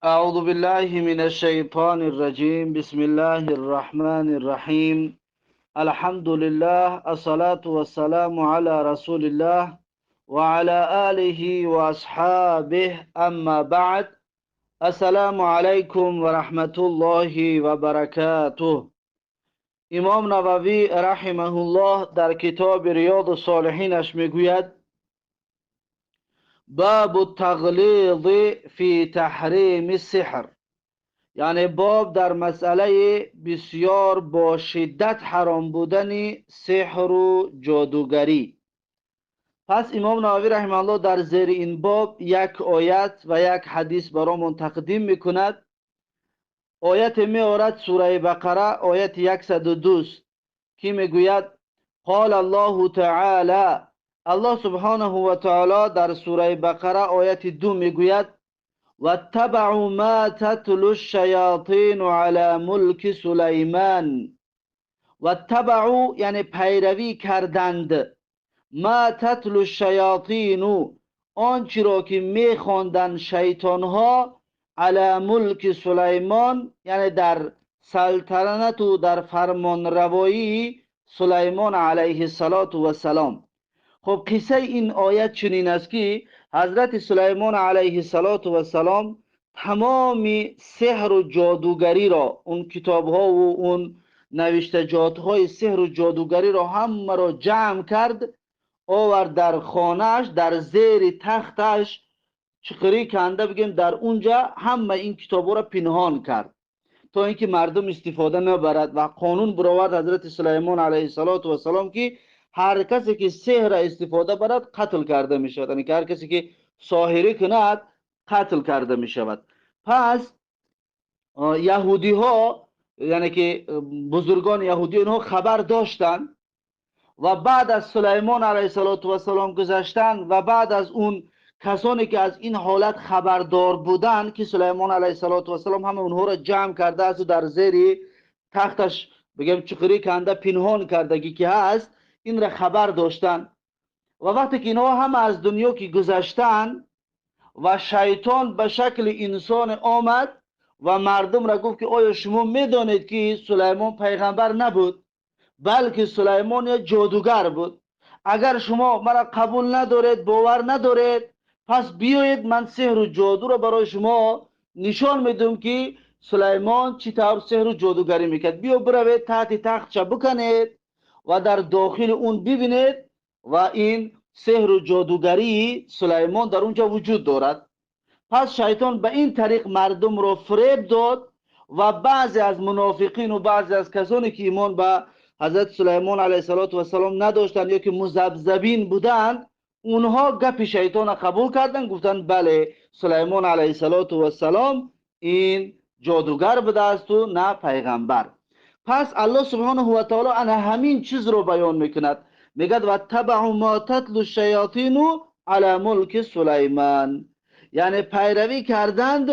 أعوذ بالله من الشيطان الرجيم. بسم الله الرحمن الرحيم. الحمد لله، الصلاة والسلام على رسول الله وعلى آله وأصحابه، أما بعد. السلام عليكم ورحمة الله وبركاته. امام نووی رحمه الله در کتاب ریاض الصالحینش میگوید: باب التغلیظ فی تحریم السحر، یعنی باب در مسئله بسیار با شدت حرام بودن سحر و جادوگری. پس امام نووی رحمه الله در زیر این باب یک آیت و یک حدیث برامون تقدیم میکند. آیت میآورد سوره بقره آیت 102 که میگوید: قال الله تعالی. الله سبحانه و تعالی در سوره بقره آیت 2 میگوید: واتبعوا ما تتلو الشیاطین علی ملک سلیمان. واتبعوا یعنی پیروی کردند، ما تتلو الشیاطین آنچه را که میخواندند شیطانها، علی ملک سلیمان یعنی در سلطنت و در فرمانروایی سلیمان علیه السلام. خب، قصه این آیت چنین است که حضرت سلیمان علیه السلام تمام سحر و جادوگری را، اون کتاب ها و اون نوشتجات های سحر و جادوگری را همه را جمع کرد، آورد در خانهش، در زیر تختش چقری کنده بگیم، در اونجا همه این کتاب را پنهان کرد تا اینکه مردم استفاده نبرد. و قانون برآورد حضرت سلیمان علیه السلام که هر کسی که سحر استفاده برد قتل کرده می شود، یعنی که هر کسی که ساحری کند قتل کرده می شود. پس یهودی ها، یعنی که بزرگان یهودی، اینها خبر داشتند و بعد از سلیمان علیه السلام گذشتن و بعد از اون کسانی که از این حالت خبردار بودند که سلیمان علیه السلام همه اونها را جمع کرده است و در زیر تختش بگم چقری کنده پنهان کردگی که هست، این را خبر داشتن. و وقتی که اینها هم از دنیا که گذشتن و شیطان به شکل انسان آمد و مردم را گفت که آیا شما میدانید که سلیمان پیغمبر نبود، بلکه سلیمان یک جادوگر بود؟ اگر شما مرا قبول ندارید، باور ندارید، پس بیایید من سحر و جادو را برای شما نشان میدم که سلیمان چطور سحر و جادوگری میکرد. بیا بروید تحت تختش بکنید و در داخل اون ببینید و این سحر و جادوگری سلیمان در اونجا وجود دارد. پس شیطان به این طریق مردم را فریب داد و بعضی از منافقین و بعضی از کسانی که ایمان به حضرت سلیمان علیه السلام نداشتند یا که مذبذبین بودند، اونها گپ شیطان را قبول کردند، گفتند بله، سلیمان علیه السلام این جادوگر بوده است و نه پیغمبر. پس الله سبحانه و تعالی انا همین چیز رو بیان میکند، میگد: واتبعوا ما تتلو الشیاطین علی ملک سلیمان، یعنی پیروی کردند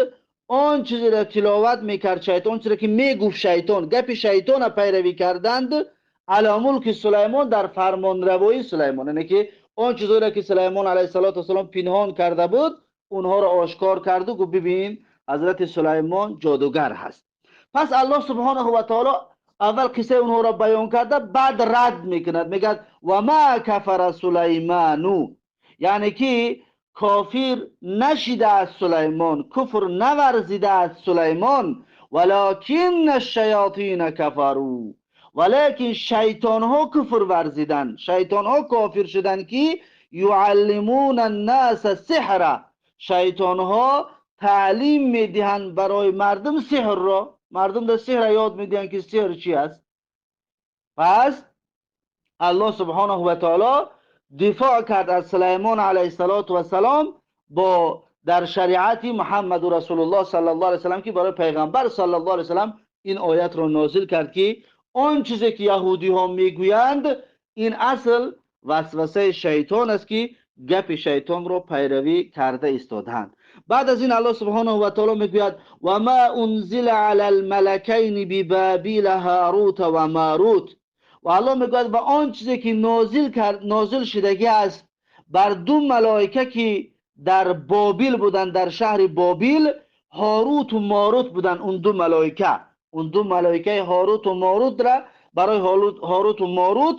آن چیزی را تلاوت میکرد شیطان، چیزی که میگفت شیطان، گپ شیطان را پیروی کردند، علی ملک سلیمان در فرمانروایی سلیمان، یعنی که آن چیزی را که سلیمان علیه السلام پنهان کرده بود اونها را آشکار کرد و گفت ببین، حضرت سلیمان جادوگر هست. پس الله سبحانه و تعالی اول قصه اونها را بیان کرده، بعد رد میکند، میگد: و ما کفر سلیمانو، یعنی که کافر نشده از سلیمان، کفر نورزیده از سلیمان، ولکن الشیاطین کفروا، ولیکن شیطان ها کفر ورزیدن، شیطان ها کافر شدن که یعلمون الناس السحر، شیطان ها تعلیم میدهند برای مردم سحر را، مردم در سحر یاد میدهند که سحر چی است. پس الله سبحانه و تعالی دفاع کرد از سلیمان علیه السلام با در شریعت محمد رسول الله صلی الله علیه وسلم که برای پیغمبر صلی الله علیه وسلم این آیت را نازل کرد که آن چیزی که یهودی ها میگویند این اصل وسوسه شیطان است که گپ شیطان را پیروی کرده ایستادند. بعد از این الله سبحانه و تعالی میگوید: و ما انزل علی الملکین ببابیل هاروت و ماروت. و الله میگوید و آن چیزی که نازل کرد، نازل شدگی است بر دو ملائکه که در بابل بودند، در شهر بابل، Ҳорут ва Морут буданд. Он ду малоика, он ду малоикаи Ҳорут ва Морут ра барои Ҳорут ва Морут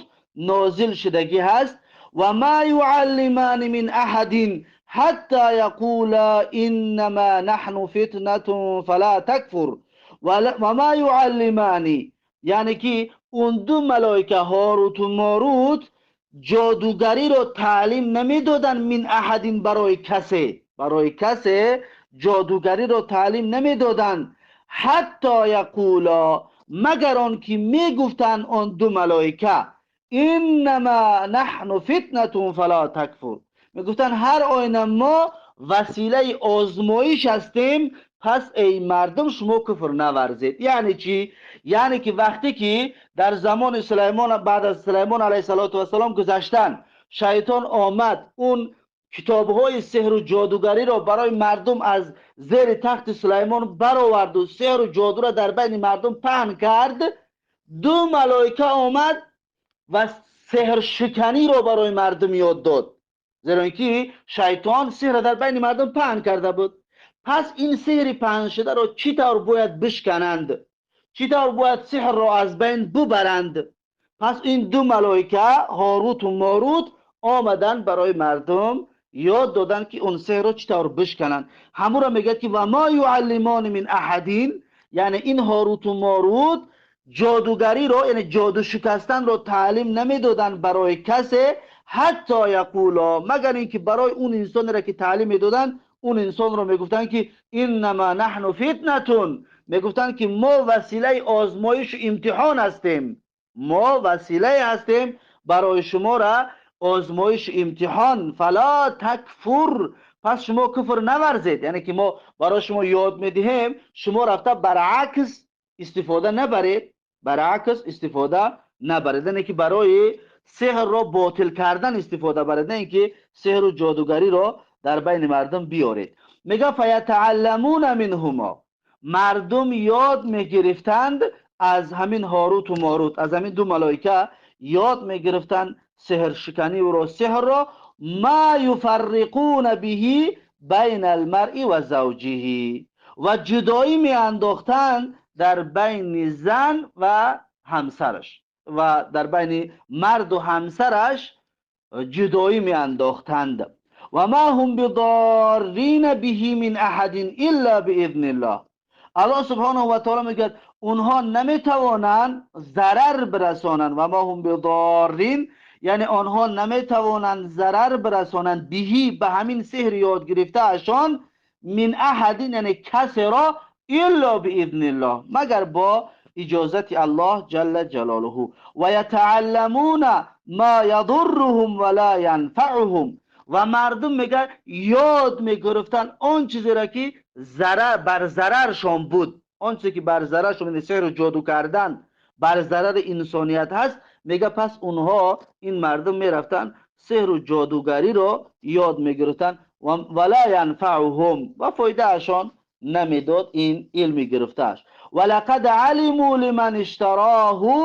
нозил шудагӣ ҳаст. Ва ма юаллимани мин аҳадин ҳатта яқула иннама наҳну фитнатун фала такфур. Ва ма юаллимани, яъне ки он ду малоика Ҳорут ва Морут ҷодугариро таълим намедоданд мин аҳадин, барои касе, барои касе ҷодугариро таълим намедоданд, ҳатто яқула, магар он ки мегуфтанд он ду малоика иннама наҳну фитнатун фала такфур, мегуфтанд ҳар оина мо василаи озмоиш ҳастем, пас эй мардум шумо куфр наварзед. Яъне чӣ? Яъне ки вақте ки дар замони Сулаймон, баъд аз Сулаймон алайҳиссалоту вассалом гузаштан, шайтон омад он китобҳои сеҳру ҷодугариро барои мардум аз зери тахти Сулаймон бароварду сеҳру ҷодуро дар байни мардум паҳн кард. Ду малоика омад ва сеҳршиканиро барои мардум ёд дод, зеро ин ки шайтон сеҳрро дар байни мардум паҳн карда буд. Пас ин сеҳри паҳншударо чӣ тавр бояд бишкананд? Чӣ тавр бояд сеҳрро аз байн бубаранд? Пас ин ду малоика Ҳоруту Морут омаданд барои мардум ёд доданд ки он сеҳрро чӣ тавр бишкананд. Ҳамуро мегӯяд ки ва ма юаллимони мин аҳадин, яъне ин Ҳоруту Морут ҷодугариро, яъне ҷоду шикастанро таълим намедоданд барои касе, ҳатто яқула, магар ин ки барои он инсонеро ки таълим медоданд, он инсонро мегуфтанд ки иннама наҳну фитнатун, мегуфтанд ки мо василаи озмоишу имтиҳон ҳастем, мо василае ҳастем барои шуморо озмоишу имтиҳон, фала такфур, пас шумо куфр наварзед. Яъне ки мо барои шумо ёд медиҳем, шумо рафта баръакс истифода набаред, баръакс истифода набаред, яъне ки барои сеҳрро ботил кардан истифода баред, на ин ки сеҳру ҷодугариро дар байни мардум биёред. Мега фаятаалламуна минҳумо, мардум ёд мегирифтанд аз ҳамин Ҳоруту Морут, аз ҳамин ду малоика ёд мегирифтанд сеҳршиканиро, сеҳрро, ма юфарриқуна биҳи байна алмаръи ва завҷиҳи, ва ҷудоӣ меандохтанд дар байни зан ва ҳамсараш, ва дар байни марду ҳамсараш ҷудоӣ меандохтанд. Ва ма ҳум бидоррина биҳи мин аҳадин илла биизниллаҳ. Аллоҳ субҳонаҳу ва таъоло мегӯяд онҳо наметавонанд зарар бирасонанд. Ва ма ҳум бидоррин, яъне онҳо наметавонанд зарар бирасонанд биҳи, ба ҳамин сеҳр ёд гирифтаашон, мин аҳадин, яъне касеро, илла биизниллаҳ, магар бо иҷозати Аллоҳ ҷалла ҷалолуҳу. Ва ятаалламуна ма ядурруҳум ва ла янфаъуҳум, ва мардум мегӯяд ёд мегирифтанд он чизеро ки зарар бар зараршон буд, он чизе ки бар зараршон, яъне сеҳру ҷоду кардан бар зарари инсоният ҳаст. Мега пас онҳо ин мардум мерафтанд сеҳру ҷодугариро ёд мегирифтанд, ва ла янфаъуҳум, ва фоидаашон намедод ин илми гирифтааш. Ва лақад алиму лиман иштароҳу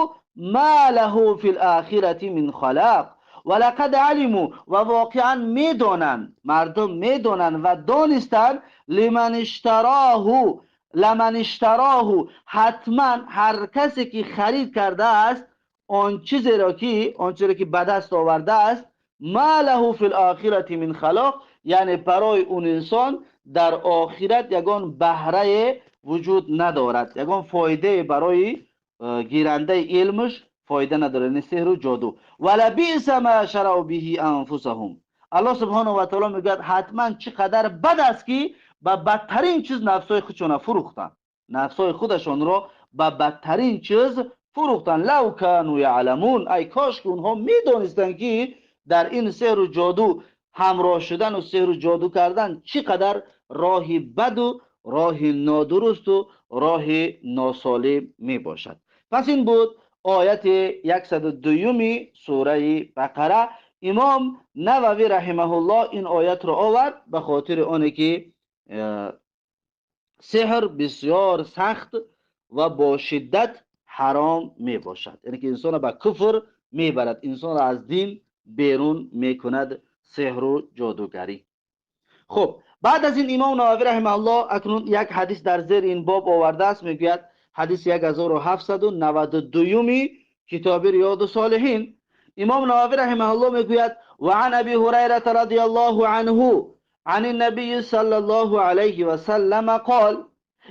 ма лаҳу фил охирати мин халақ. Ва лақад алиму, ва воқеан медонанд, мардум медонанд ва донистанд, лиман иштароҳу, ламан иштароҳу, ҳатман ҳар касе ки харид кардааст он чизеро ки, он чизеро ки ба даст овардааст, ма лаҳу фил охирати мин халоқ, яъне барои он инсон дар охират ягон баҳрае вуҷуд надорад, ягон фоидае барои гирандаи илмаш фоида надорад, яъне сеҳру ҷоду. Ва лабиса ма шарав биҳи анфусаҳум. Аллоҳ субҳонаҳу ва таъоло мегӯяд ҳатман чӣ қадар бад аст ки ба бадтарин чиз нафсҳои худшонро фурӯхтанд, нафсҳои худашонро ба бадтарин чиз фурӯхтанд. Лав кану яъламун, ай кош ки онҳо медонистанд ки дар ин сеҳру ҷоду ҳамроҳ шудан ва сеҳру ҷоду кардан чӣ қадар роҳи баду роҳи нодурусту роҳи носолим мебошад. Пас ин буд ояти 102 сураи Бақара. Имом Нававӣ раҳимаҳуллоҳ ин оятро овард ба хотири оне ки сеҳр бисёр сахт ва бо шиддат ҳаром мебошад, яъне ки инсонро ба куфр мебарад, инсонро аз дин берун мекунад сеҳру ҷодугарӣ. Хуб, بعد از این امام نووی رحمه الله اکنون یک حدیث در زیر این باب آورده است. میگوید حدیث 1792 کتاب ریاض الصالحین. امام نووی رحمه الله میگوید و عن ابی هریره رضی الله عنه عن النبی صلی الله علیه و سلم قال،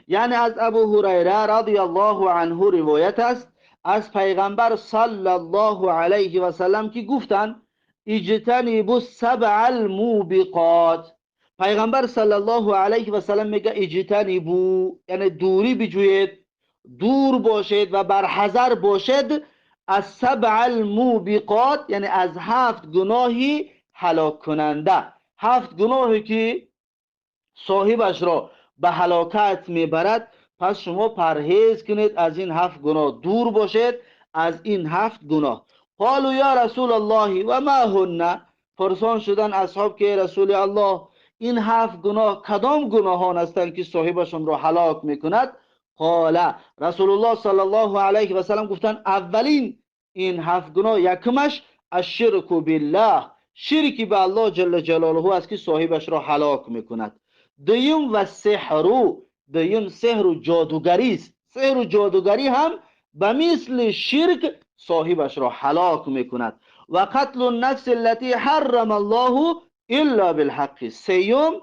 یعنی از ابو هریره رضی الله عنه روایت است از پیغمبر صلی الله علیه و سلم که گفتند اجتنبوا السبع الموبقات. پیغمبر صلی الله علیه و سلم میگه اجتنبوا، یعنی دوری بجویید، دور باشید و برحذر باشید از سبع الموبقات، یعنی از هفت گناهی هلاک کننده، هفت گناهی که صاحبش را به هلاکت میبرد. پس شما پرهیز کنید از این هفت گناه، دور باشید از این هفت گناه. قالوا یا رسول الله و ما هن، پرسان شدن اصحاب که رسول الله این هفت گناه کدام گناهان هستند که صاحبشان را هلاک میکند؟ قال رسول الله صلی الله علیه و سلم گفتند اولین این هفت گناه، یکمش الشرک بالله، شرکی به الله جل جلاله است که صاحبش را هلاک میکند. دویم و سحر، دویم سحر و جادوگری است. سحر و جادوگری هم به مثل شرک صاحبش را هلاک میکند. و قتل النفس التي حرم الله الا بالحق، سیوم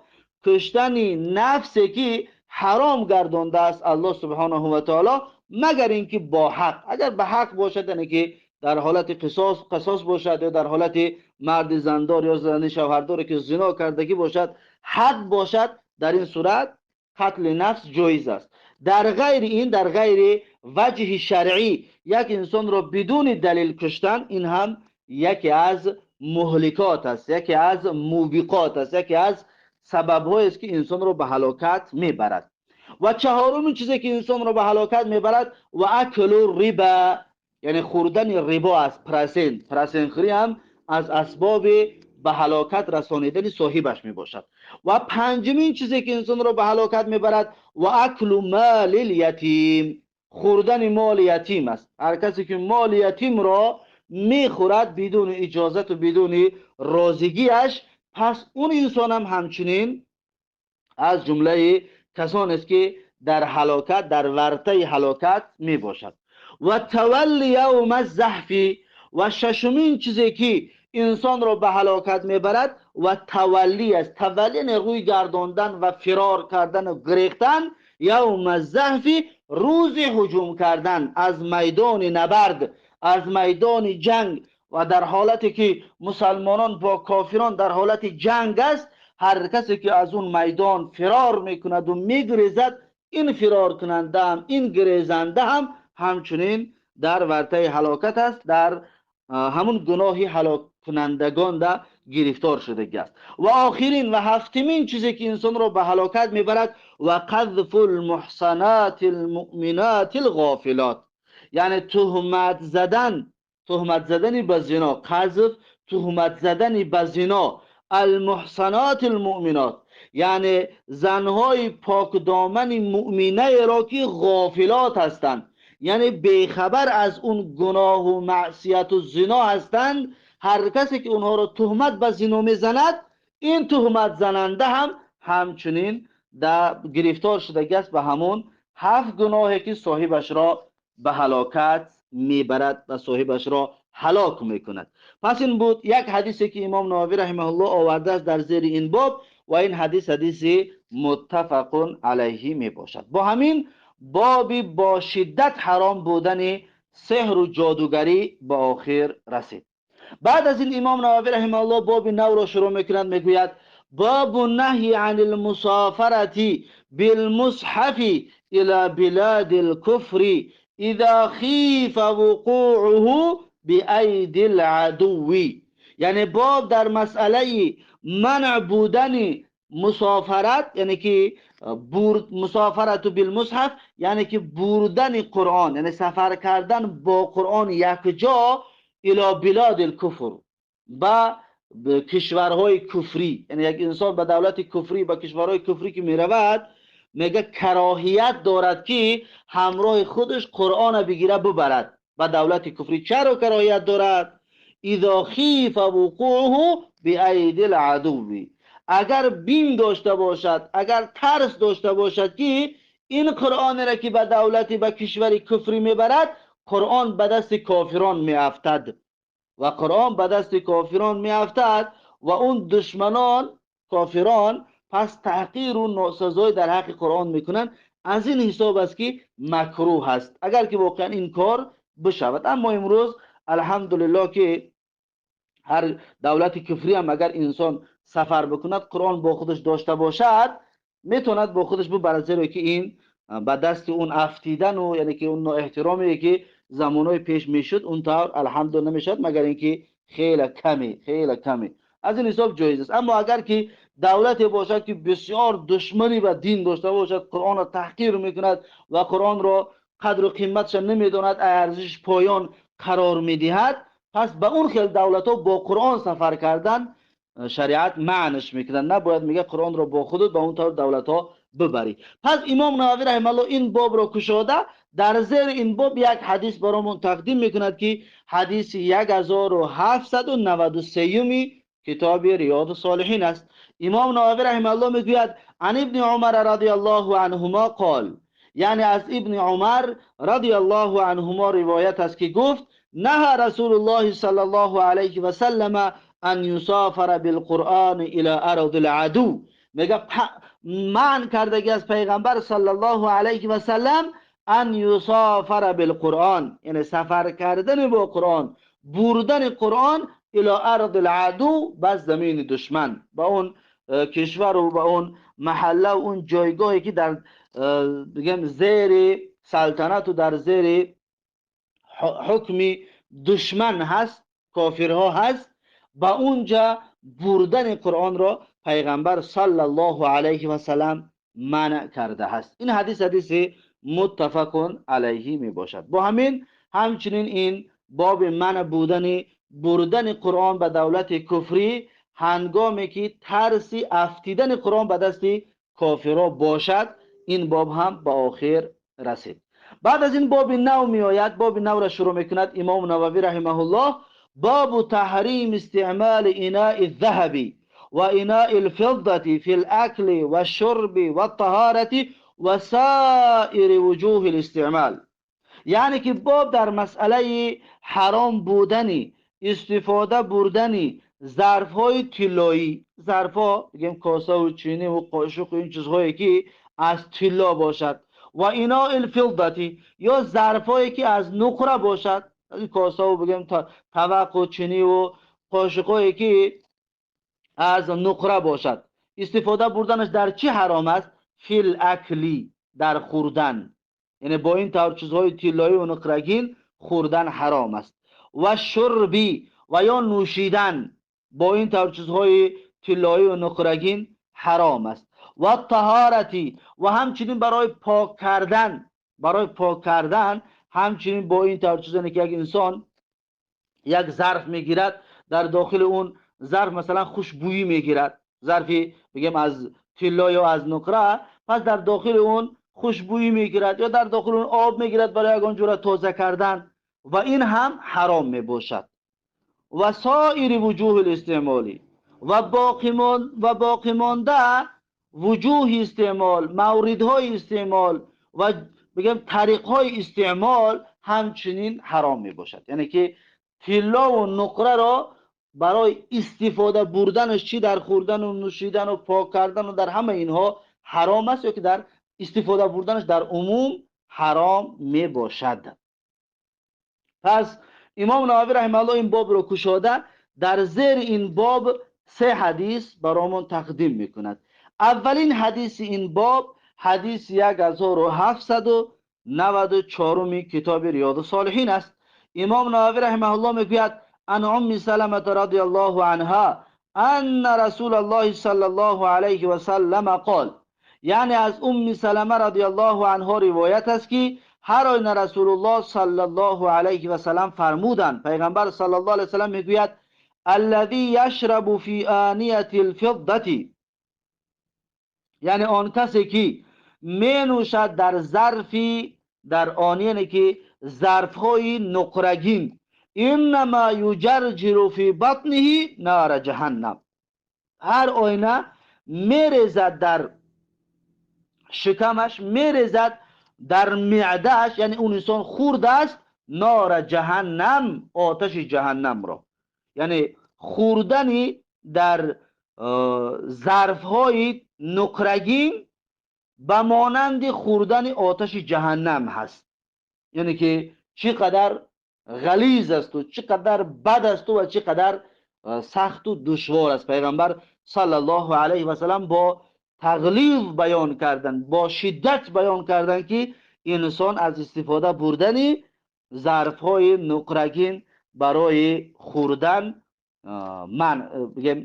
کشتن نفسی که حرام گردانده است الله سبحانه و تعالی مگر اینکه با حق. اگر به حق باشد یعنی که در حالت قصاص باشد یا در حالت مرد زندار یا زن شوهردار که زنا کردگی باشد، حق باشد، در این صورت قتل نفس جایز است. در غیر این، در غیر وجه شرعی یک انسان را بدون دلیل کشتن، این هم یکی از مهلکات است، یکی از موبقات است، یکی از سبب‌هایی است که انسان را به هلاکت میبرد. و چهارمین چیزی که انسان را به هلاکت میبرد و اکل الربا، یعنی خوردن ربا است. پرسنت خوری هم از اسباب به هلاکت رسانیدن صاحبش میباشد. و پنجمین چیزی که انسان را به هلاکت میبرد و اکل مال الیتیم، خوردن مال یتیم است. هر کسی که مال یتیم را میخورد بدون اجازت و بدون راضیگیش، پس اون انسان هم همچنین از جمله کسان است که در هلاکت، در ورطه هلاکت می باشد. و تولی یوم الزحف، و ششمین چیزی که انسان را به هلاکت میبرد و تولی است. تولی یعنی روی گرداندن و فرار کردن و گریختن. یوم الزحف، روز هجوم کردن از میدان نبرد، از میدان جنگ، و در حالتی که مسلمانان با کافران در حالت جنگ است، هر کسی که از اون میدان فرار میکند و میگریزد، این فرار کننده هم این گریزنده هم همچنین در ورطه هلاکت است، در همون گناهی هلاک کنندگان در گرفتار شده است. و آخرین و هفتمین چیزی که انسان را به هلاکت میبرد و قذف المحصنات المؤمنات الغافلات، یعنی تهمت زدن، تهمت زدن به زنا، قذف، تهمت زدن به زنا، المحصنات المؤمنات، یعنی زنهای پاک دامن مؤمنه را که غافلات هستند، یعنی بیخبر از اون گناه و معصیت و زنا هستند. هر کسی که اونها را تهمت به زنا میزند، این تهمت زننده هم همچنین در گرفتار شده است به همون هفت گناهی که صاحبش را به هلاکت میبرد و صاحبش را هلاک میکند. پس این بود یک حدیثی که امام نووی رحمه الله آورده است در زیر این باب، و این حدیث حدیث متفق علیه می باشد. با همین باب با شدت حرام بودن سحر و جادوگری به آخر رسید. بعد از این امام نووی رحمه الله باب نو را شروع میکند، میگوید باب النهی عن المسافرة بالمصحف الى بلاد الكفر اذا خیف وقوعه بأیدی العدو. یعنی باب در مسئله منع بودن مسافرت، یعنی که مسافرت بالمصحف، یعنی که بردن قرآن، یعنی سفر کردن با قرآن یک جا، الى بلاد الكفر، با کشورهای کفری. یعنی یک انسان به دولت کفری، به کشورهای کفری که میرود، میگه کراهیت دارد که همراه خودش قرآن بگیره ببرد به دولت کفری. چرا کراهیت دارد؟ اذا خیف وقوعه بأیدی العدو، اگر بیم داشته باشد، اگر ترس داشته باشد که این قرآن را که به دولتی به کشور کفری میبرد، قرآن به دست کافران میافتد و قرآن به دست کافران میافتد و اون دشمنان کافران پس تحقیر و ناسزایی در حق قرآن میکنن. از این حساب است که مکروه است اگر که واقعا این کار بشود. اما امروز الحمدلله که هر دولت کفری هم اگر انسان سفر بکند قرآن با خودش داشته باشد، میتواند با خودش ببرد، زیرا که این به دست اون افتیدن و یعنی که اون احترامی که زمانهای پیش میشد اون طور الحمدلله نمیشد، مگر اینکه خیلی کمی، خیلی کمی از این حساب جایز است. اما اگر که دولتی باشد که بسیار دشمنی به دین داشته باشد، قرآن را تحقیر میکند و قرآن را قدر و قیمتش نمیداند، ارزش پایان قرار میدهد، پس به اون خیلی دولت ها با قرآن سفر کردن شریعت معنش میکنن، نباید میگه قرآن را با خودت به اون طور دولت ها ببری. پس امام نووی رحمه الله این باب را کشاده، در زیر این باب یک حدیث برامون تقدیم میکند که حدیث 1793 کتاب ریاض الصالحین است. امام نووی رحمه الله میگوید عن ابن عمر رضی الله عنهما قال، یعنی از ابن عمر رضی الله عنهما روایت است که گفت نهى رسول الله صلی الله علیه و سلم ان یسافر بالقرآن الى ارض العدو. میگه منع کردگی از پیغمبر صلی الله علیه و سلم ان یسافر بالقرآن، یعنی سفر کردن با قرآن، بردن قرآن الى ارض العدو، به زمین دشمن، به اون کشور و به اون محله و اون جایگاهی که در بگم زیر سلطنت و در زیر حکم دشمن هست، کافرها هست، به اونجا بردن قرآن را پیغمبر صلی الله علیه و سلم منع کرده است. این حدیث حدیث متفق علیه می باشد. با همین همچنین این باب منع بودن بردن قرآن به دولت کفری هنگامی که ترس افتیدن قرآن به دست کافرها باشد، این باب هم به آخر رسید. بعد از این باب نو می آید، باب نو را شروع میکند امام نووی رحمه الله، باب تحریم استعمال اناء الذهب و اناء الفضة في الاكل والشرب والطهارة و سائر وجوه الاستعمال. یعنی که باب در مسئله حرام بودن استفاده بردن ظرف‌های طلایی، ظرف‌ها بگیم کاسه و چینی و قاشق و این چیزهایی که از طلا باشد، و اناء الفضة یا ظرف‌هایی که از نقره باشد، این کاسه و بگیم طبق و چینی و قاشق‌هایی که از نقره باشد، استفاده بردنش در چی حرام است؟ فی الاکلی، در خوردن، یعنی با این طور چیزهای طلایی و نقرگین خوردن حرام است. و شربی و یا نوشیدن با این طور چیزهای طلایی و نقرگین حرام است. و طهارتی و همچنین برای پاک کردن، برای پاک کردن همچنین با این طور چیزانی که یک انسان یک ظرف میگیرد، در داخل اون ظرف مثلا خوشبویی میگیرد، ظرفی بگیم از طلا یا از نقره، پس در داخل اون خوشبویی میگیرد یا در داخل اون آب میگیرد برای یگان جوره تازه کردن، و این هم حرام میباشد. و سایر وجوه الاستعمالی و باقی مانده وجوه استعمال، موردهای استعمال و بگم طریقهای استعمال همچنین حرام میباشد. یعنی که طلا و نقره را برای استفاده بردنش چی در خوردن و نوشیدن و پاک کردن و در همه اینها حرام است، یا که در استفاده بردنش در عموم حرام می باشد. پس امام نووی رحمه الله این باب را کشاده، در زیر این باب سه حدیث برامون تقدیم میکند. اولین حدیث این باب حدیث 1794 کتاب ریاض الصالحین است. امام نووی رحمه الله میگوید عن ام سلمة رضی الله عنها ان رسول الله صلی الله علیه و سلم قال، یعنی از ام سلمه رضی الله عنها روایت است که هر آینه رسول الله صلی الله علیه و سلم فرمودند، پیغمبر صلی الله علیه و سلم میگوید الذی یشرب فی آنیة الفضة، یعنی آن کسی که می نوشد در ظرفی، در آنیه که ظرفهای نقرگین، انما یجرجر فی بطنه نار جهنم، هر آینه мерезад дар шикамаш, мерезад дар меъдааш, яъне он инсон хӯрдааст нора ҷаҳаннам, оташи ҷаҳаннамро. Яъне хӯрдани дар зарфҳои нуқрагин ба монанди хӯрдани оташи ҷаҳаннам ҳаст. Яъне ки чӣ қадар ғализ асту чӣ қадар бад асту ва чӣ қадар сахту душвор аст. Пайғамбар саллаллоҳу алайҳи васаллам бо тағлиз баён кардан, бо шиддат баён кардан, ки инсон аз истифода бурдани зарфҳои нуқрагин барои хӯрдан ман бигем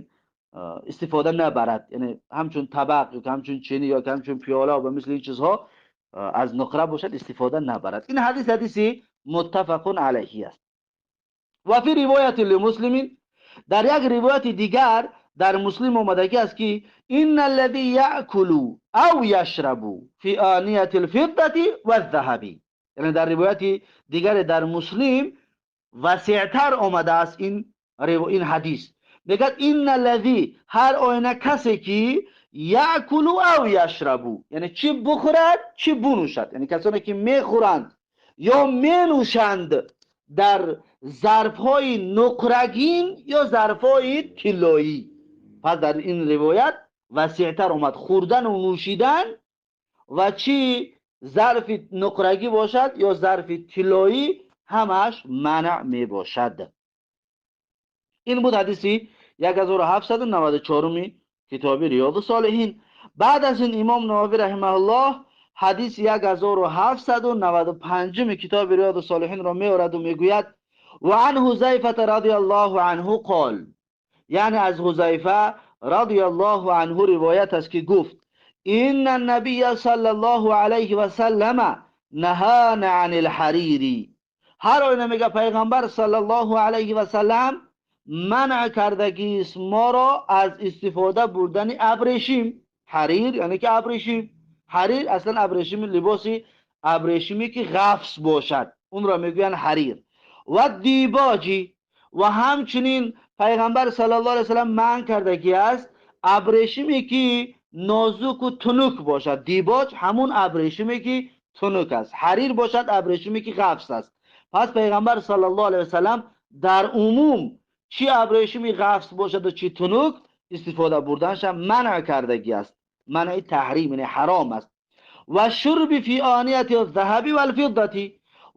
истифода набарад. Яъне ҳамчун табақ ё ҳамчун чини ё ҳамчун пиёла ва мисли ин чизҳо аз нуқра бошад истифода набарад. Ин ҳадис ҳадиси муттафақун алайҳи аст. Ва фи ривояти лимуслимин, дар як ривояти дигар дар Муслим омадагӣ аст, ки инна аллази яъкулу ав яшрабу фи анияти лфиддати ваззаҳаби. Яъне дар ривояти дигаре дар Муслим васеътар омадааст ин ҳадис. Мегӯяд инна аллази, ҳар оина касе ки яъкулу ав яшрабу, яъне чӣ бухӯрад, чӣ бунӯшад, яъне касоне ки мехӯранд ё менӯшанд дар зарфҳои нуқрагин ё зарфҳои тиллоӣ. Пас дар ин ривоят васеътар омад хӯрдану нӯшидан ва чӣ зарфи нуқрагӣ бошад ё зарфи тиллоӣ, ҳамааш манъ мебошад. Ин буд ҳадиси 1794 китоби Риёду Солиҳин. Баъд аз ин Имом Нававӣ раҳимаҳуллоҳ ҳадиси 1795 китоби Риёду Солиҳинро меораду мегӯяд: ва ан Ҳузайфата радиаллоҳу анҳу қол, яъне аз Ҳузайфа радиаллоҳу анҳу ривоят аст, ки гуфт: инна набия саллаллоҳу алайҳи васаллама наҳана ани лҳарири. Ҳар оина мега пайғамбар саллаллоҳу алайҳи васаллам манъ кардагист моро аз истифода бурдани абрешим. Ҳарир яъне ки абрешим. Ҳарир аслан абрешими, либоси абрешиме ки ғафс бошад, онро мегӯянд ҳарир. Ва дибоҷи, ва ҳамчунин пайғамбар саллаллоҳу алайҳи васаллам манъ кардагӣ аст абрешиме ки нозуку тунук бошад. Дибоҷ ҳамун абрешиме ки тунук аст, ҳарир бошад абрешиме ки ғафс аст. Пас пайғамбар саллаллоҳу алайҳи васаллам дар умум чӣ абрешими ғафс бошаду чӣ тунук истифода бурданашам манъ кардагӣ аст. Манъи таҳрим, яъне ҳаром аст. Ва шурби фи онияти заҳаби валфиддати,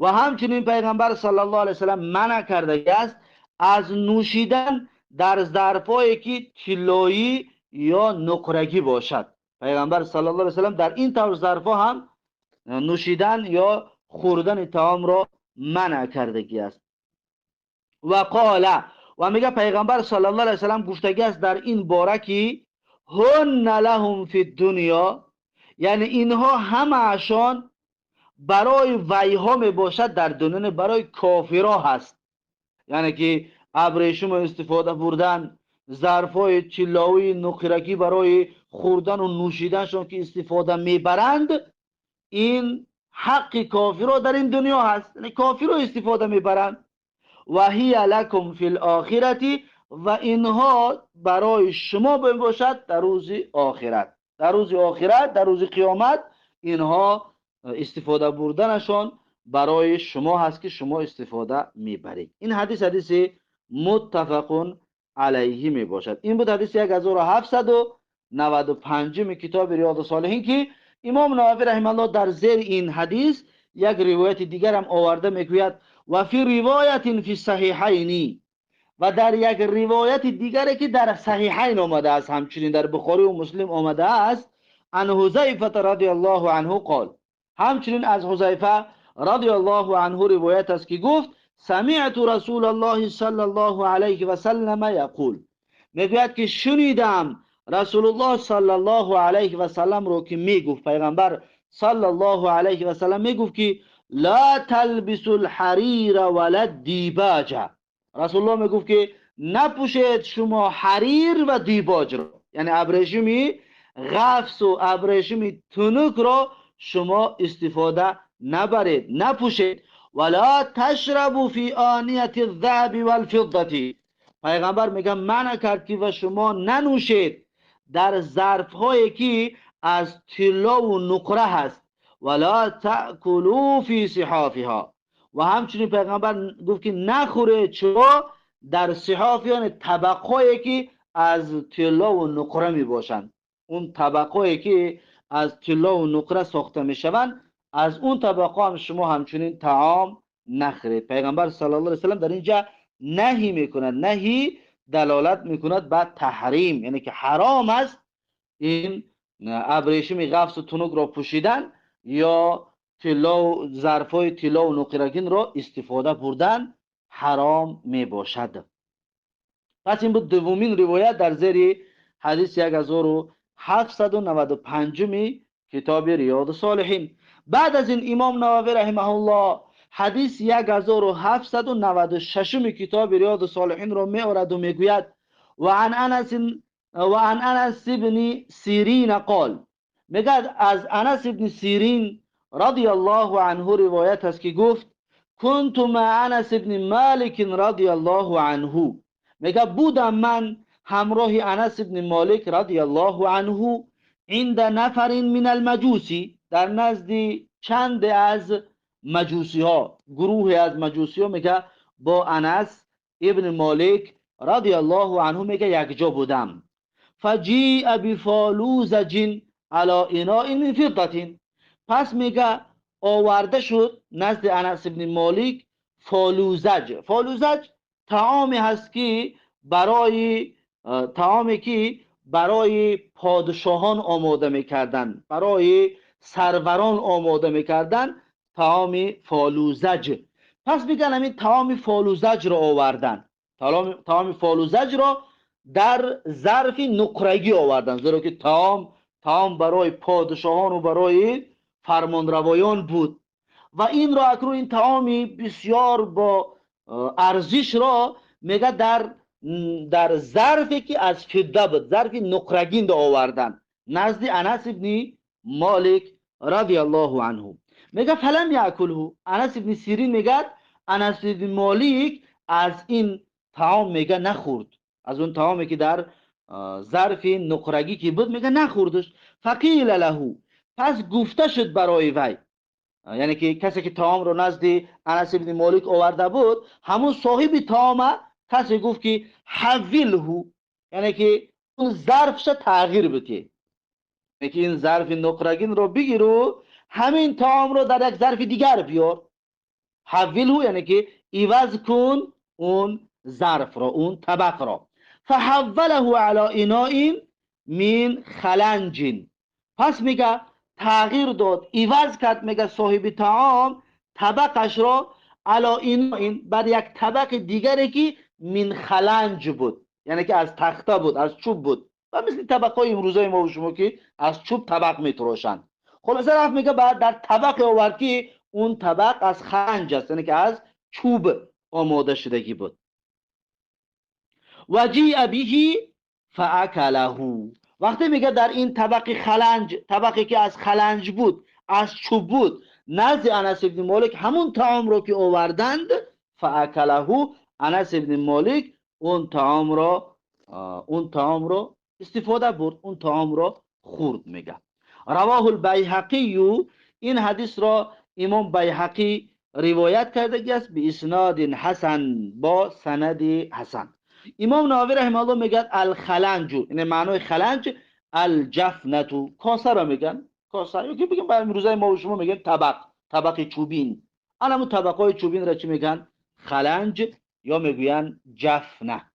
ва ҳамчунин пайғамбар саллаллоҳу алайҳи васаллам манъ кардагӣ аст аз нӯшидан дар зарфҳое ки тиллоӣ ё нуқрагӣ бошад. Пайғамбар саллаллоҳу алайҳи васаллам дар ин тавр зарфҳо ҳам нӯшидан ё хӯрдани таомро манъ кардагӣ аст. Ва қола, ва мега пайғамбар саллаллоҳу алайҳи васаллам гуфтагӣ аст дар ин бора, ки ҳунна лаҳум фи дунё, яъне инҳо ҳамаашон барои вайҳо мебошад дар дунё, барои кофиро ҳаст. Яъне ки абрешумо истифода бурдан, зарфҳои тиллоии нуқрагӣ барои хӯрдану нӯшиданшон ки истифода мебаранд, ин ҳаққи кофиро дар ин дунё ҳаст, яъне кофиро истифода мебаранд. Ва ҳия лакум фи лохирати, ва инҳо барои шумо мебошад дар рӯзи охират. Дар рӯзи охират, дар рӯзи қиёмат инҳо истифода бурданашон барои шумо ҳаст, ки шумо истифода мебаред. Ин ҳадис ҳадиси муттафақун алайҳи мебошад. Ин буд ҳадиси 1795 китоби Риёду Солиҳин, ки Имом Нававӣ раҳимаҳуллоҳ дар зери ин ҳадис як ривояти дигарам оварда мегӯяд: ва фи ривоятин фи саҳиҳайни, ва дар як ривояти дигаре ки дар саҳиҳайн омадааст, ҳамчунин дар Бухорию Муслим омадааст, ан Ҳузайфата радиаллоҳу анҳу қол, ҳамчунин аз Ҳузайфа радиаллоҳу анҳу ривоят аст, ки гуфт: самиъту расулаллоҳи саллаллоҳу алайҳи васаллама яқул, мегӯяд ки шунидам Расулуллоҳ саллаллоҳу алайҳи васалламро, ки мегуфт, пайғамбар саллаллоҳу алайҳи васаллам мегуфт, ки ла талбису лҳарира вала дибаҷа. Расулуллоҳ мегуфт, ки напӯшед шумо ҳарир ва дибоҷро, яъне абрешими ғафсу абрешими тунукро шумо истифода набаред, напӯшед. Вала ташрабу фи онияти заҳаби валфиддати, пайғамбар мегӯяд манъ кард, ки ва шумо нанӯшед در ظرف هایی که از طلا و نقره هست. ولا تأکلوا فی صحافها، و همچنین پیغمبر گفت که نخورید چرا در صحاف، یعنی طبقهایی که از طلا و نقره می باشند. اون طبقهایی که از طلا و نقره ساخته می شوند، از اون طبقه هم شما همچنین طعام نخورید. پیغمبر صلی الله علیه و سلم در اینجا نهی میکند، نهی دلالت میکند به تحریم، یعنی که حرام است این ابریشم غفص و تنک را پوشیدن یا طلا و ظرفای طلا و نقرگین را استفاده بردن حرام می باشد. پس این بود دومین روایت در زیر حدیث 1795 کتاب ریاض الصالحین. بعد از این امام نووی رحمه الله حدیث 1796 کتاب ریاض الصالحین را می آورد و میگوید و عن انس بن سیرین قال، میگه از انس بن سیرین رضی الله عنه روایت است که گفت كنت مع انس بن مالک رضی الله عنه، میگه بودم من همراه انس بن مالک رضی الله عنه عند نفر من المجوسی، در نزد چند از مجوسی ها، گروه از مجوسی ها، میگه با انس ابن مالک رضی الله عنه میگه یک جا بودم. فجیء بفالوزج علی اناء من فضة، پس میگه آورده شد نزد انس ابن مالک فالوزج. فالوزج طعامی هست که برای طعامی که برای پادشاهان آماده میکردن، برای سروران آماده میکردن، طعام فالوزج. پس میگن همین طعام فالوزج را آوردن، طعام فالوزج را در ظرف نقرگی آوردن، زیرا که طعام برای پادشاهان و برای فرمانروایان بود و این را اکنون این طعامی بسیار با ارزش را میگه در ظرفی که از فضه بود، ظرف نقرگین آوردن نزد انس ابن مالک رضی الله عنه. میگه فلم یاکله، انس ابن سیرین میگه انس ابن مالک از این طعام میگه نخورد، از اون طعامی که در ظرف نقرگی که بود میگه نخوردش. فقیل له، پس گفته شد برای وی، یعنی که کسی که طعام رو نزد انس ابن مالک آورده بود، همون صاحب طعام کسی گفت که حوله، یعنی که اون ظرفش تغییر بده، یعنی که این ظرف نقرگین رو بگیر و همین طعام رو در یک ظرف دیگر بیار. حوله یعنی که عوض کن اون ظرف را، اون طبق را. فحوله علی اناء من خلنج، پس میگه تغییر داد، عوض کرد، میگه صاحب طعام طبقش را علی اناء، بر یک طبق دیگری که من خلنج بود، یعنی که از تخته بود، از چوب بود، و مثل طبقای امروزه ما و شما که از چوب طبق میتراشند. خلاصه رفت میگه بعد در طبق آورد که اون طبق از خلنج است، یعنی که از چوب آماده شدگی بود. و جیء به فاکله، وقتی میگه در این طبق خلنج، طبقی که از خلنج بود، از چوب بود، نزد انس ابن مالک همون طعام رو که آوردند، فاکله، انس ابن مالک اون طعام را استفاده برد، اون طعام را خورد. میگه رواه البیهقی، این حدیث را امام بیهقی روایت کرده است به اسناد حسن، با سند حسن. امام نووی رحمه الله میگه الخلنج، یعنی معنای خلنج الجفنه، کاسه را میگن، کاسه یا که بگیم برای امروزه ما و شما میگن طبق، طبق چوبین. الان طبقای چوبین را چی میگن؟ خلنج یا میگوین جفنه.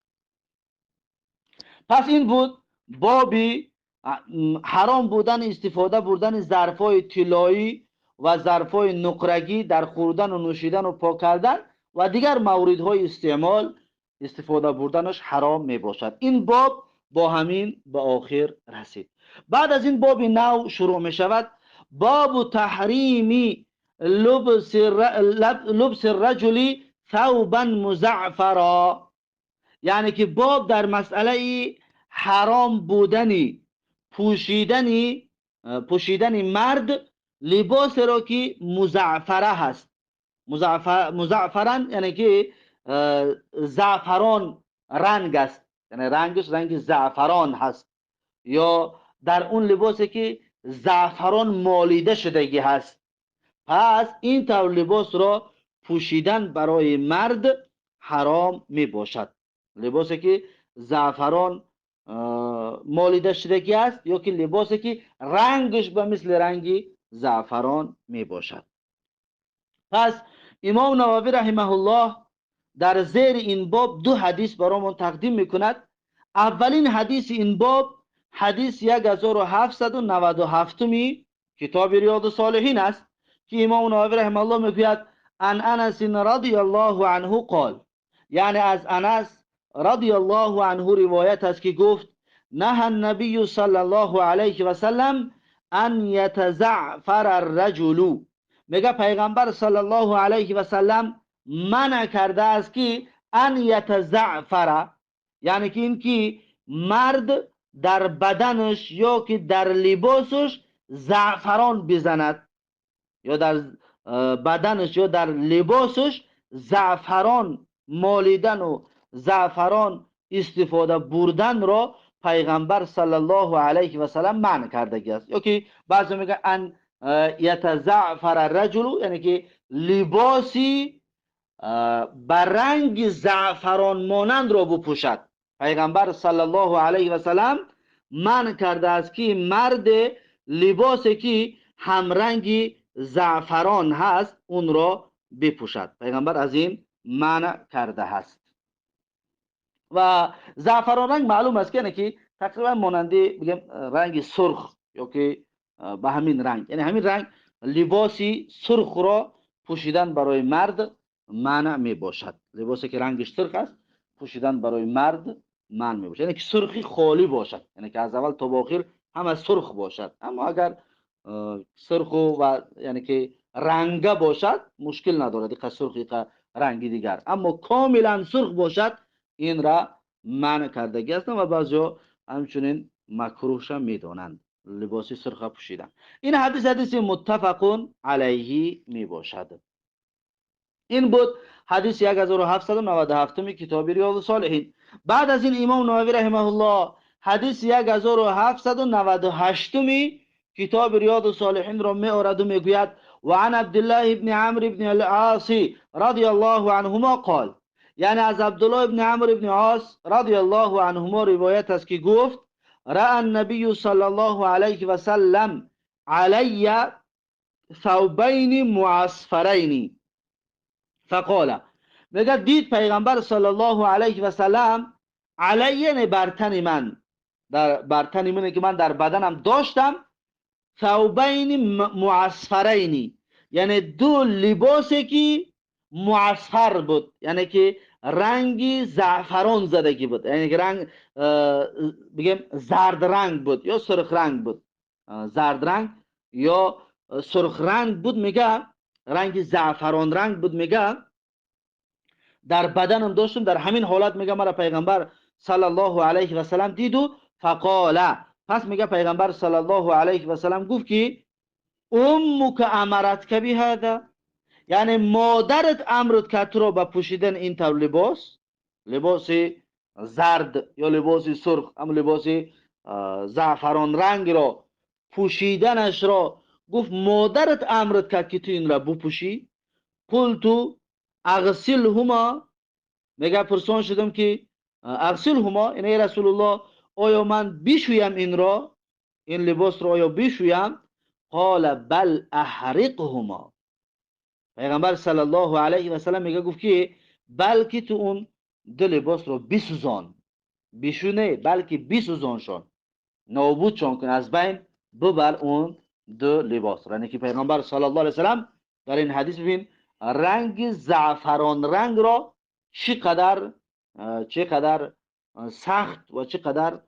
پس این بود بابی حرام بودن استفاده بردن ظرفای طلایی و ظرفای نقرگی در خوردن و نوشیدن و پاک کردن و دیگر موردهای استعمال استفاده بردنش حرام می باشد. این باب با همین به آخر رسید. بعد از این باب نو شروع می شود، باب تحریم لبس الرجل ثوبا مزعفرا، یعنی که باب در مسئله حرام بودن پوشیدن مرد لباس را که مزعفره هست. مزعفران یعنی که زعفران رنگ است، یعنی رنگش رنگ زعفران هست، یا در اون لباسی که زعفران مالیده شدگی هست، پس این طور لباس را پوشیدن برای مرد حرام می باشد. لباسی که زعفران مالیده شدگی است یا که لباسی که رنگش به مثل رنگ زعفران می باشد. پس امام نووی رحمه الله در زیر این باب دو حدیث برامون تقدیم میکند. اولین حدیث این باب حدیث 1797 کتاب ریاض الصالحین است که امام نووی رحمه الله میگوید عن انس رضی الله عنه قال، یعنی از انس رضی الله عنه روایت است که گفت نهى النبی صلی الله علیه و سلم ان یتزعفر الرجل. میگه پیغمبر صلی الله علیه و سلم منع کرده است که ان یتزعفر، یعنی که اینکه مرد در بدنش یا که در لباسش زعفران بزند، یا در بدنش یا در لباسش زعفران مالیدن و زعفران استفاده بردن را پیغمبر صلی الله علیه و سلم منع کرده است. یا که بعضی میگه ان یتزعفر الرجل، یعنی که لباسی به رنگ زعفران مانند را بپوشد. پیغمبر صلی الله علیه و سلم منع کرده است که مرد لباسی که همرنگ زعفران هست اون را بپوشد. پیغمبر از این منع کرده است. و زعفران رنگ معلوم است که که تقریبا ماننده بگم رنگ سرخ یا که به همین رنگ، یعنی همین رنگ لباسی سرخ را پوشیدن برای مرد منع می باشد. لباسی که رنگش سرخ است پوشیدن برای مرد منع می باشد، یعنی که سرخی خالی باشد، یعنی که از اول تا به آخر همه سرخ باشد. اما اگر سرخ و یعنی که رنگه باشد مشکل ندارد، دیگه سرخ دیگه رنگی دیگر، اما کاملا سرخ باشد این را منع کردگی هستند و بعضیا همچنین مکروهش میدانند لباسی سرخ پوشیدن. این حدیث حدیث متفق علیه می باشد. این بود حدیث 1797 کتاب ریاض الصالحین. بعد از این امام نووی رحمه الله حدیث 1798 کتاب ریاض الصالحین را می آورد و میگوید و عن عبدالله ابن عمرو ابن العاص رضی الله عنهما قال، یعنی از عبدالله ابن عمرو ابن عاص رضی الله عنهما روایت است که گفت رأى النبی صلی الله علیه و سلم علی ثوبین معصفرین فقال، میگه دید پیغمبر صلی الله علیه و سلم علی بر تن من، در بر تن من که من در بدنم داشتم، ثوبین معصفرین، یعنی دو لباسی که معصفر بود، یعنی که رنگی زعفران زدگی بود، یعنی که رنگ بگیم زرد رنگ بود یا سرخ رنگ بود، زرد رنگ یا سرخ رنگ بود، میگه رنگ زعفران رنگ بود، میگه در بدنم داشتم. در همین حالت میگه مرا پیغمبر صلی الله علیه و سلم دید و فقال، پس میگه پیغمبر صلی الله علیه و سلم گفت که امک امرتک بهذا، یعنی مادرت امرت کرد تو را به پوشیدن این طور لباس، لباس زرد یا لباس سرخ، هم لباس زعفران رنگ را پوشیدنش را گفت مادرت امرت کرد که تو این را بپوشی. قلت اغسلهما، میگه پرسان شدم که اغسلهما، یعنی رسول الله آیا من بشویم این را، این لباس را آیا بشویم؟ قال بل احرقهما، پیغمبر صلی الله علیه و سلم میگه گفت که بلکه تو اون دو لباس رو بسوزان، بشونه بلکه بسوزانشان، نابودشان کن، از بین ببر اون دو لباس را. یعنی که پیغمبر صلی الله علیه و سلم در این حدیث ببین رنگ زعفران رنگ را چقدر سخت و چقدر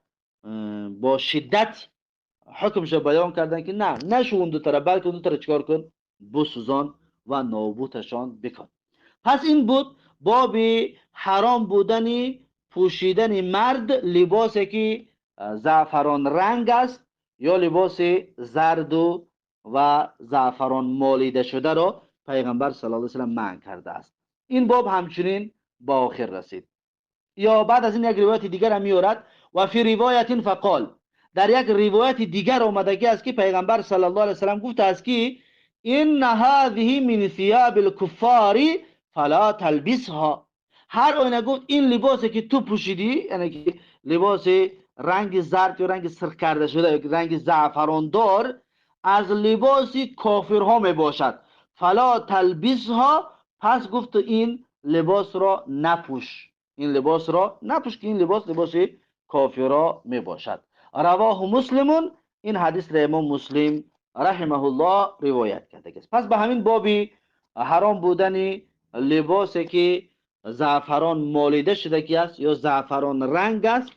با شدت حکمش بیان کردن که نه نشو اون دو طرف، بلکه اون دو طرف چیکار کن؟ بسوزان و نابودشان بکن. پس این بود باب حرام بودن پوشیدن مرد لباسی که زعفران رنگ است یا لباس زرد و زعفران مالیده شده را پیغمبر صلی الله علیه و سلم منع کرده است. این باب همچنین با آخر رسید. یا بعد از این یک روایت دیگر هم میورد و فی روایت فقال، در یک روایت دیگر آمدگی است که پیغمبر صلی الله علیه و سلم گفته است که ان هذه من ثياب الكفار فلا تلبسها. هر آینه گفت این لباسی که تو پوشیدی، یعنی که لباس رنگ زرد یا رنگ سرخ کرده شده یا رنگ زعفران دار، از لباس کافرها می باشد. فلا تلبسها، پس گفت این لباس را نپوش، این لباس را نپوش که این لباس لباس کافرها می باشد. رواه مسلمون، این حدیث را امام مسلم رحمه الله روایت کرده است. پس به همین بابی حرام بودن لباسی که زعفران مالیده شده که است یا زعفران رنگ است،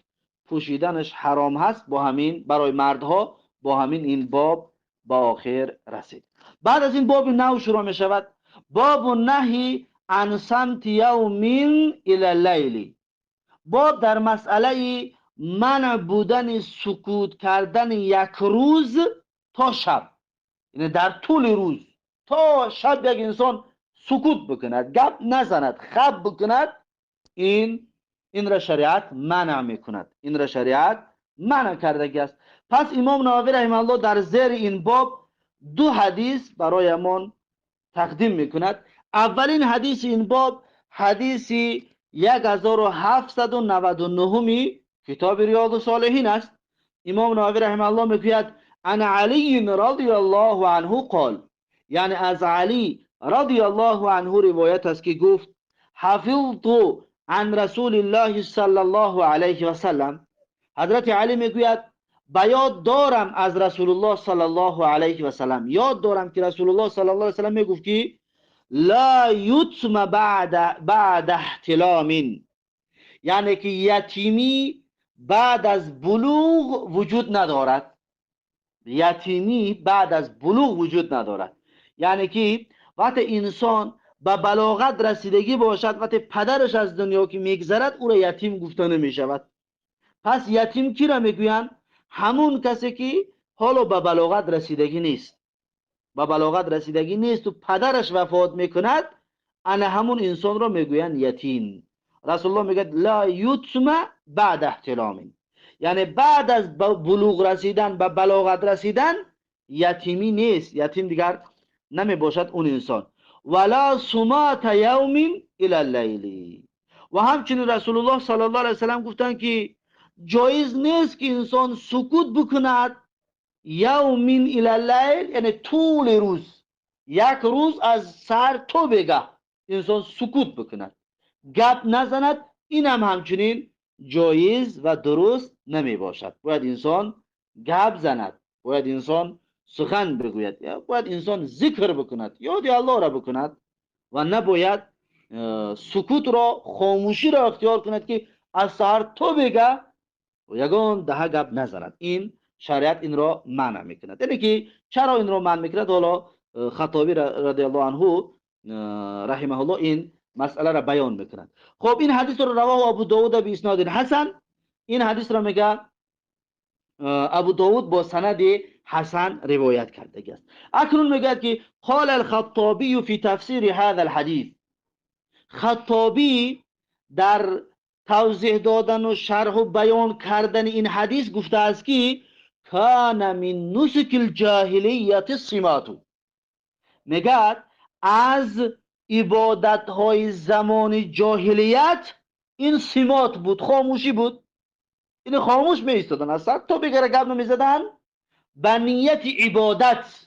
پوشیدنش حرام هست، با همین برای مردها با همین این باب به آخر رسید. بعد از این باب نو شروع می شود، باب نهی عن صمت یوم الی اللیل. باب در مسئله منع بودن سکوت کردن یک روز تا شب، یعنی در طول روز تا شب یک انسان سکوت بکند، گپ نزند، خب بکند، این را شریعت منع میکند، این را شریعت منع کردگی است. پس امام نووی رحمه الله در زیر این باب دو حدیث برایمان تقدیم میکند. اولین حدیث این باب حدیث 1799 کتاب ریاض الصالحین است. امام نووی رحمه الله میگوید عن علی رضی الله عنه قال، یعنی از علی رضی الله عنه روایت است که گفت حفظت عن رسول الله صلی الله علیه و سلم. حضرت علی میگوید به یاد دارم از رسول الله صلی الله علیه و سلم، یاد دارم که رسول الله صلی الله علیه و سلم میگفت که لا یتم بعد احتلام، یعنی که یتیمی بعد از بلوغ وجود ندارد. یتیمی بعد از بلوغ وجود ندارد، یعنی که وقتی انسان به بلاغت رسیدگی باشد، وقتی پدرش از دنیا که میگذرد، او را یتیم گفته نمی شود. پس یتیم کی را میگویند؟ همون کسی که حالا به بلاغت رسیدگی نیست، به بلاغت رسیدگی نیست و پدرش وفات میکند، انا همون انسان را میگویند یتیم. رسول الله میگه لا یتم بعد احتلام، یعنی بعد از بلوغ رسیدن، به بلاغت رسیدن یتیمی نیست، یتیم دیگر نمی باشد اون انسان. ولا صمات یوم الی اللیل. و همچنین رسول الله صلی الله علیه و سلم گفتند که جایز نیست که انسان سکوت بکند یوم الی اللیل، یعنی طول روز، یک روز از سر تا بگه انسان سکوت بکند، گپ نزند، این هم همچنین جایز و درست نمی باشد. باید انسان گپ زند، باید انسان سخن بگوید، باید انسان ذکر بکند، یاد الله را بکند و نباید سکوت را، خاموشی را اختیار کند که از سحر تا بگه یگان ده گپ نزند. این شریعت این را منع میکند. یعنی که چرا این را منع میکند؟ حالا خطابی رضی الله عنه رحمه الله این مسئله را بیان میکند. خب این حدیث را رواه ابو داود به اسناد حسن. این حدیث را میگه ابو داود با سند حسن روایت کرده است. اکنون میگه که قال الخطابی فی تفسیر هذا الحدیث، خطابی در توضیح دادن و شرح و بیان کردن این حدیث گفته است که کان من نسک الجاهلیت الصمات، میگه از عبادت های زمان جاهلیت این صمات بود، خاموشی بود. این خاموش می ایستادن، اصلا تا بگره گپ نمی زدن، به نیت عبادت،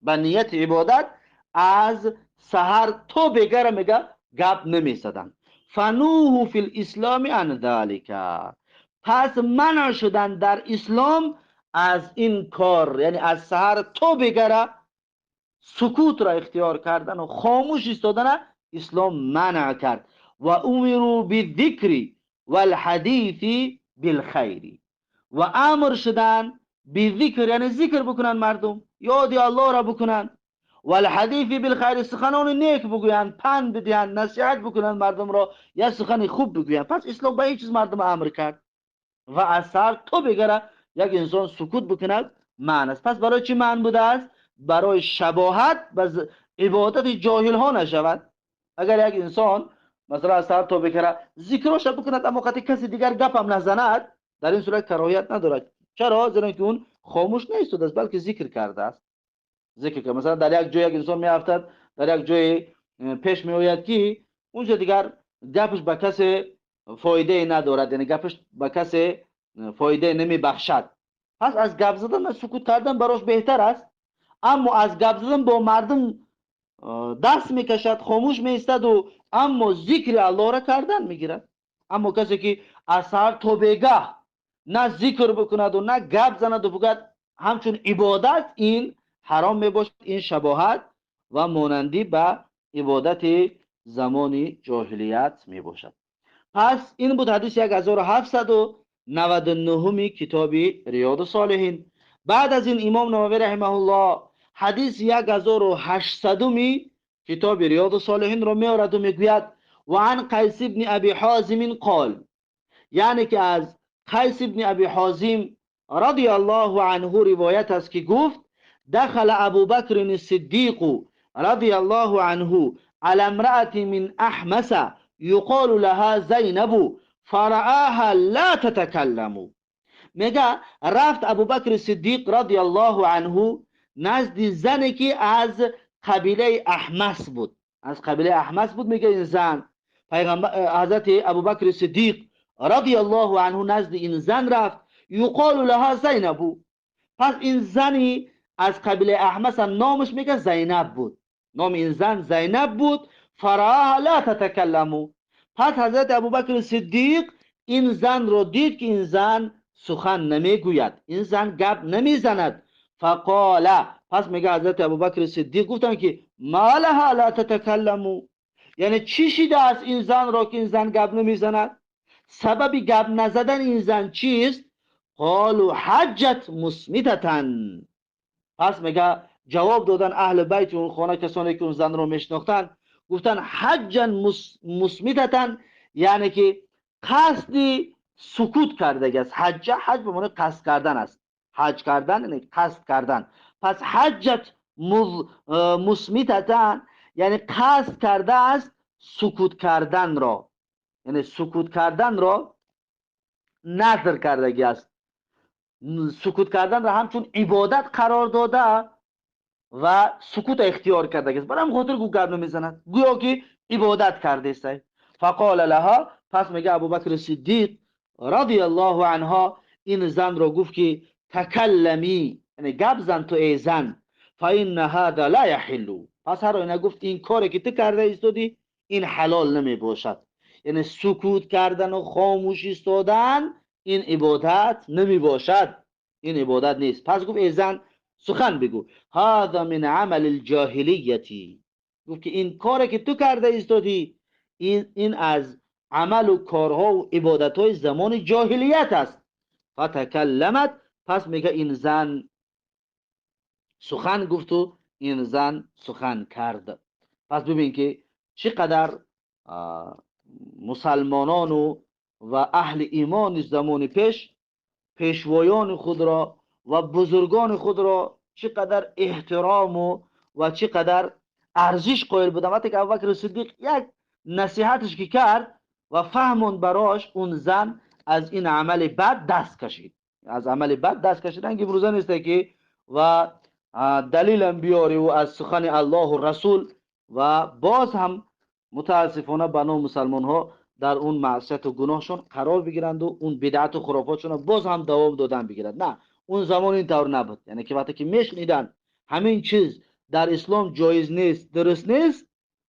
به نیت عبادت از سحر تا بگره میگه گپ نمی زدن. فنوه فی الاسلام عن ذلک، پس منع شدن در اسلام از این کار، یعنی از سحر تا بگره سکوت را اختیار کردن و خاموش ایستادن اسلام منع کرد. و امروا بالذکر والحدیث بالخیر، و امر شدن بالذکر، یعنی ذکر بکنن مردم، یاد الله را بکنن، والحدیث بالخیر، سخنان نیک بگویند، پند بدهند، نصیحت بکنن مردم را، یا سخن خوب بگویند. پس اسلام به این چیز مردم امر کرد و از سر تا بگره یک انسان سکوت بکند منع است. پس برای چی منع بوده است؟ برای شباهت به عبادت جاهل ها نشود. اگر یک انسان مثلا از سر تا بگره ذکرش بکند اما وقتی کسی دیگر گپ هم نزند، در این صورت کراهیت ندارد. Чаро? Зеро ки он хомӯш наистодааст, балки зикр кардааст. Зикр кард. Масалан, дар як ҷой як инсон меафтад, дар як ҷое пеш меояд, ки унҷо дигар гапш ба касе фоидае надорад, яъне гапш ба касе фоидае намебахшад. Пас аз гап задан ва сукут кардан барош беҳтар аст, аммо аз гап задан бо мардум даст мекашад, хомӯш меистоду аммо зикри Аллоҳро кардан мегирад. Аммо касе ки аз саҳар то бегаҳ на зикр бикунаду на гап занаду бигӯяд ҳамчун ибодат, ин ҳаром мебошад, ин шабоҳат ва монандӣ ба ибодати замони ҷоҳилият мебошад. Пас ин буд ҳадиси 1799-уми китоби Риёду Солиҳин. Баъд аз ин Имом Нававӣ раҳимаҳуллоҳ ҳадиси 1800-уми китоби Риёду Солиҳинро меораду мегӯяд: وعن قیس ابن ابی حازم قال، یعنی که از قیس ابن ابی حازم رضی الله عنه روایت است که گفت: دخل ابو بکر الصدیق رضی الله عنه على امرأة من احمس يقال لها زینب فرآها لا تتكلم. میگه رفت ابوبکر صدیق رضی الله عنه نزد زنی که از قبیله احمس بود، از قبیله احمس بود. میگه این زن، پیغمبر، حضرت ابوبکر صدیق رضی الله عنه نزد این زن رفت، یقال لها زینب. پس این زنی از قبیله احمس نامش میگه زینب بود، نام این زن زینب بود. فرآها لا تتکلم. پس حضرت ابوبکر صدیق این زن رو دید که این زن سخن نمیگوید، این زن گپ نمیزند. فقال، پس میگه حضرت ابوبکر صدیق گفتن که ما لها لا تتکلم، یعنی چی شده است این زن را که این زن گپ نمیزند؟ سبب گپ نزدن این زن چیست؟ قالوا حجت مصمتة. پس میگه جواب دادن اهل بیت اون خانه، کسانی که اون زن رو میشناختن، گفتن حجا مصمتة، یعنی که قصدی سکوت کرده است. حج، حج به معنی قصد کردن است، حج کردن یعنی قصد کردن. پس حجت مصمتة یعنی قصد کرده است سکوت کردن را، یعنی سکوت کردن را نذر کردگی است، سکوت کردن را همچون عبادت قرار داده و سکوت اختیار کرده است. برای خاطر گو گپ نمیزند، گویا که عبادت کرده است. فقال لها، پس میگه ابوبکر صدیق رضی الله عنها این زن را گفت که تکلمی، یعنی گپ زن تو ای زن، فان هذا لا يحل. پس هر آینه گفت این کاری که تو کرده ایستادی این حلال نمی باشد، یعنی سکوت کردن و خاموش ایستادن این عبادت نمی باشد، این عبادت نیست. پس گفت ای زن سخن بگو. هذا من عمل الجاهلیتی، گفت که این کاری که تو کرده ایستادی این از عمل و کارها و عبادتهای زمان جاهلیت است. فتکلمت، پس میگه این زن سخن گفت و این زن سخن کرد. پس ببین که چقدر مسلمانان و اهل ایمان زمان پیش پیشوایان خود را و بزرگان خود را چقدر احترام و چقدر ارزش قائل بودن. وقتی که ابوبکر صدیق یک نصیحتش که کرد و فهمون براش، اون زن از این عمل بد دست کشید، از عمل بد دست کشید. رنگ امروزه نیست که و دلیلم بیاری و از سخن الله و رسول، و باز هم متاسفانه بنا مسلمان ها در اون معصیت و گناهشون قرار بگیرند و اون بدعت و خرافاتشون باز هم دوام دادن بگیرند. نه، اون زمان این طور نبود. یعنی که وقتی که میشنیدن همین چیز در اسلام جایز نیست، درست نیست،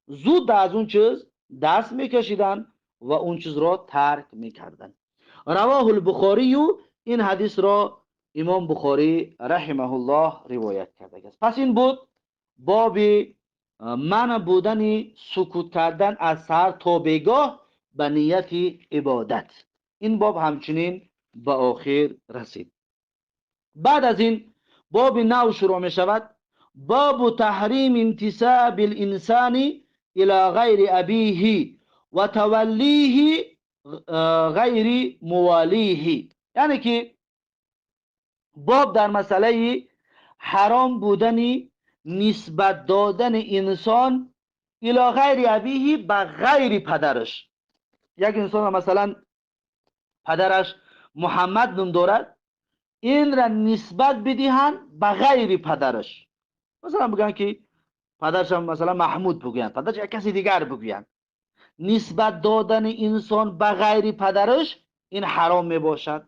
زود از اون چیز دست میکشیدن و اون چیز را ترک میکردن. رواه البخاری، این حدیث را امام بخاری رحمه الله روایت کرده است. پس این بود باب منع بودن سکوت کردن از سحر تا بیگاه به نیت عبادت. این باب همچنین به آخر رسید. بعد از این باب نو شروع می شود، باب تحریم انتساب الانسان الى غیر ابیه و تولیه غیر موالیه. یعنی که باب در مسئله حرام بودن نسبت دادن انسان الى غیر ابیه، به غیر پدرش. یک انسان مثلا پدرش محمد نام دارد، این را نسبت بدهند به غیر پدرش. مثلا بگن که پدرش مثلا محمود بگویند، پدرش یک کسی دیگر بگویند. نسبت دادن انسان به غیر پدرش این حرام می باشد.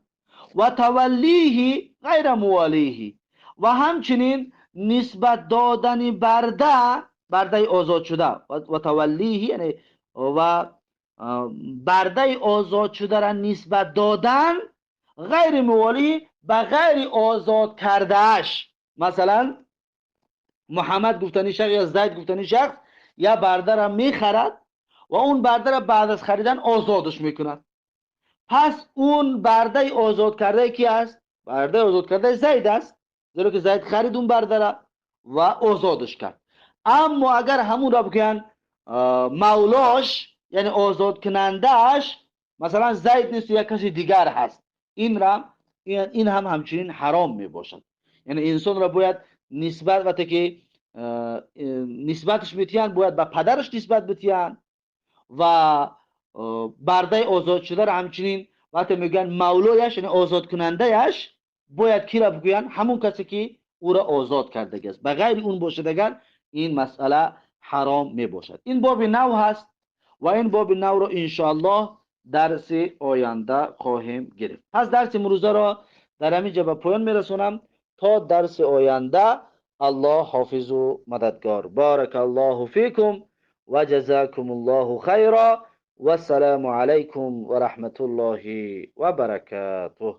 و تولیه غیر موالیه، و همچنین نسبت دادن برده، برده آزاد شده، و تولیه یعنی و برده آزاد شده را نسبت دادن غیر موالیه به غیر آزاد کردهش. مثلا محمد گفتنی شخص یا زید گفتنی شخص یا برده را میخرد و اون برده را بعد از خریدن آزادش میکند. پس اون برده آزاد کرده کی است؟ برده آزاد کرده زید است، زیرا که زید خرید اون برده را و آزادش کرد. اما اگر همون را بگن مولاش یعنی آزاد کنندهش مثلا زید نیست و یک کسی دیگر هست، این را این هم همچنین حرام می باشد. یعنی انسان را باید نسبت وقتی که نسبتش میتیان باید به پدرش نسبت بتیان و برده آزاد شده را همچنین وقتی میگن مولایش یعنی آزاد کنندهش باید کی را بگوین؟ همون کسی که او را آزاد کرده است. به غیر اون باشد اگر این مسئله حرام می باشد. این باب نو هست و این باب نو را انشاءالله درس آینده خواهیم گرفت. پس درس امروزه را در همینجا به پایان میرسونم. تا درس آینده الله حافظ و مددگار. بارک الله فیکم و جزاکم الله خیرا و السلام علیکم و رحمت الله و برکاته.